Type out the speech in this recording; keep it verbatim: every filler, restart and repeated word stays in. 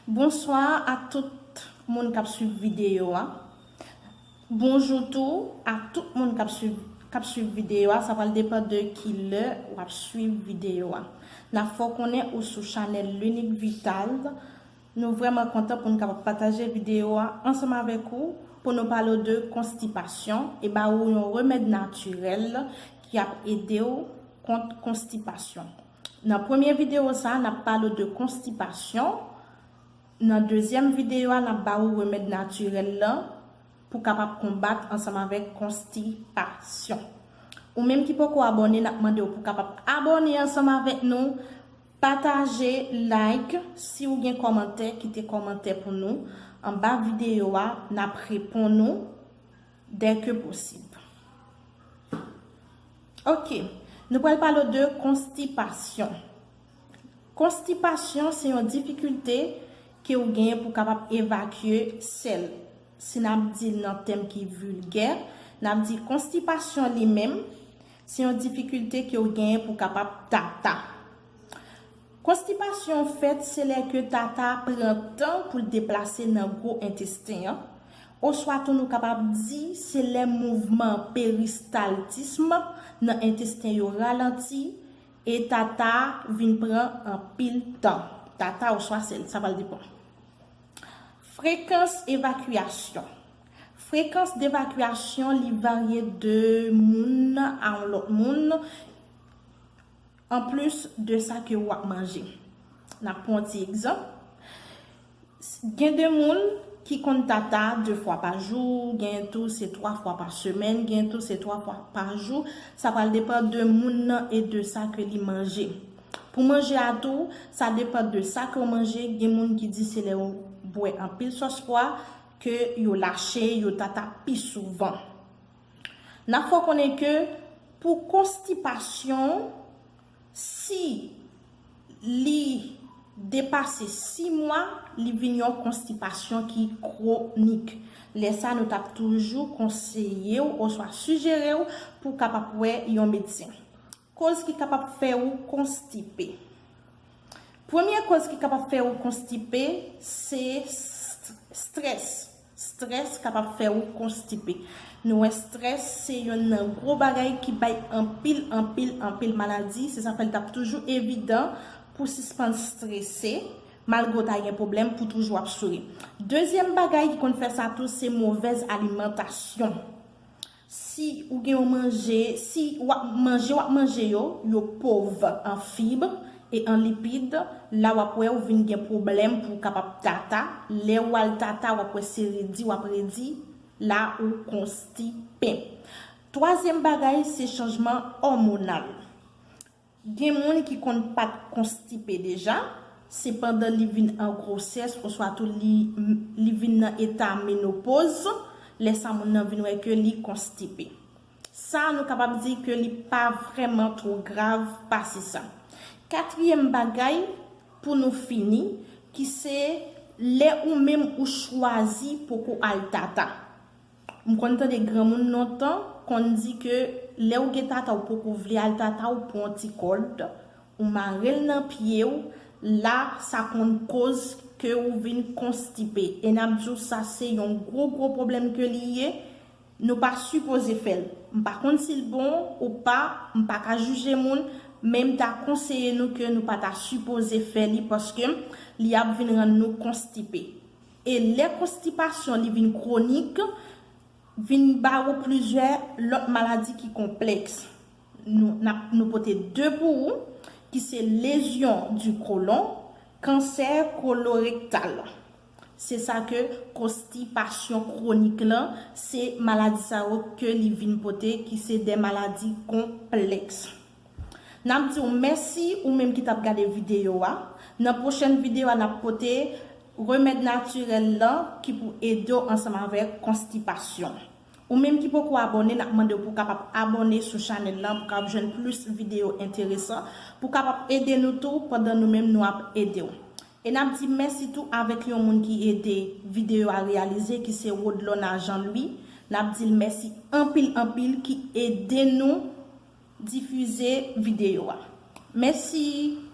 Bonswa a tout moun k ap swiv videyo a. Bonjou tou a tout moun k ap swiv k ap swiv videyo a. Sa pral depann de ki lè w ap swiv videyo a. N ap fè w konnen ou sou chanèl L'Unique Vital. Nou vrèman kontan pou n kapab pataje videyo a ansanm avèk ou pou nou pale w de konstipasyon e ba ou yon remèd natirèl ki ap ede w kont konstipasyon. Nan premye videyo sa a, n ap pale w de konstipasyon. Nan dezyèm videyo a, n ap ba ou remèd natirèl lan pou kapab konbat ansanm avèk konstipasyon. Ou menm ki poko abòne, n ap mande w pou kapab abòne ansanm avèk nou, pataje, like, si w gen kòmantè, kite kòmantè pou nou anba videyo a, n ap reponn ou dèke posib. Ok, nou pral pale w de konstipasyon. Konstipasyon se yon difikilte ke w genyen pou kapab evakye sèl. Si n ap di l nan tèm ki vilgè, n ap di konstipasyon li menm se yon difikilte ke w genyen pou kapab tata. Konstipasyon fèt se lè ke tata pran tan pou l deplase nan gwo entesten an, oswa tou nou kapab di se lè mouvman peristaltism nan entesten yo ralanti e tata vin pran anpil tan. Tata oswa sèl, sa pral depann. Frekans evakyasyon. Frekans devakyasyon li varye de moun a yon lòt moun, anplis de sa ke w ap manje. N ap pran yon ti egzanp. Gen de moun ki konn tata de fwa pa jou, gen tou se twa fwa pa semèn, gen tou se twa fwa pa jou. Sa pral depann de moun nan e de sa ke li manje. Pou manje a tou, sa depann de sa ke w manje. Gen moun ki di se lè w bwè anpil sòs pwa ke yo lache, yo tata pi souvan. N ap fè w konnen ke pou konstipasyon, si li depase sis mwa, li vin yon konstipasyon ki kwonik. Lè sa, nou t ap toujou konseye w oswa sijere w pou w kapab wè yon medsen. Koz ki kapab fè ou konstipe. Premye koz ki kapab fè ou konstipe se st- strès. Strès kapab fè ou konstipe. Nou wè strès se yonn nan gwo bagay ki bay anpil, anpil, anpil maladi. Se sa fè l t ap toujou evidan pou sispann strese, malgre w ta gen pwoblèm, pou toujou ap souri. Dezyèm bagay ki konn fè sa tou se movèz alimantasyon. Si ou gen yon manje, si w ap manje, w ap manje yo, yo pòv an fib e an lipid, la w ap wè ou vin gen pwoblèm pou w kapab tata. Lè w al tata, w ap wè se redi, w ap redi, la ou konstipe. Twazyèm bagay, se chanjman òmonal. Gen moun ki konn pa t konstipe deja, se pandan li vin an gwosès oswa tou li, li vin nan eta menopoz, lè sa moun nan vin wè ke li konstipe. Sa, nou kapab di ke li pa vrèman twò grav pase sa. Katriyèm bagay, pou nou fini, ki se lè ou menm ou chwazi poko al tata. M konn tande granmoun lontan konn di ke lè w gen tata ou poko vle al tata, ou pran ti kòd, ou mare l nan pye w, la sa konn koz ke ou vin konstipe. E n ap di w sa se yon gwo gwo pwoblèm ke li ye. Nou pa sipoze fè l. M pa konn si l bon ou pa, m pa ka jije moun, men m ta konseye nou ke nou pa ta sipoze fè li paske li ap vin rann nou konstipe. E lè konstipasyon li vin kwonik, vin ba ou plizyè lòt maladi ki konplèks. Nou, n ap, nou pote de pou ou, ki se lezyon di kolon, kansè kolorektal. Se sa ke konstipasyon kwonik lan, se maladi sa yo ke li vin pote, ki se de maladi konplèks. N ap di w mèsi ou menm ki t ap gade videyo a. Nan pwochèn videyo a, n ap pote remèd natirèl lan ki pou ede w ansanm avèk konstipasyon. Ou menm ki poko abòne, n ap mande w pou w kapab abòne sou chanèl lan pou w kapab jwenn plis videyo enteresan, pou w kapab ede nou tou pandan nou menm nou ap ede w. E n ap di mèsi tou avèk yon moun ki ede videyo a reyalize, ki se Rodlona Jean Louis. N ap di l mèsi anpil anpil ki ede nou difize videyo a. Mèsi!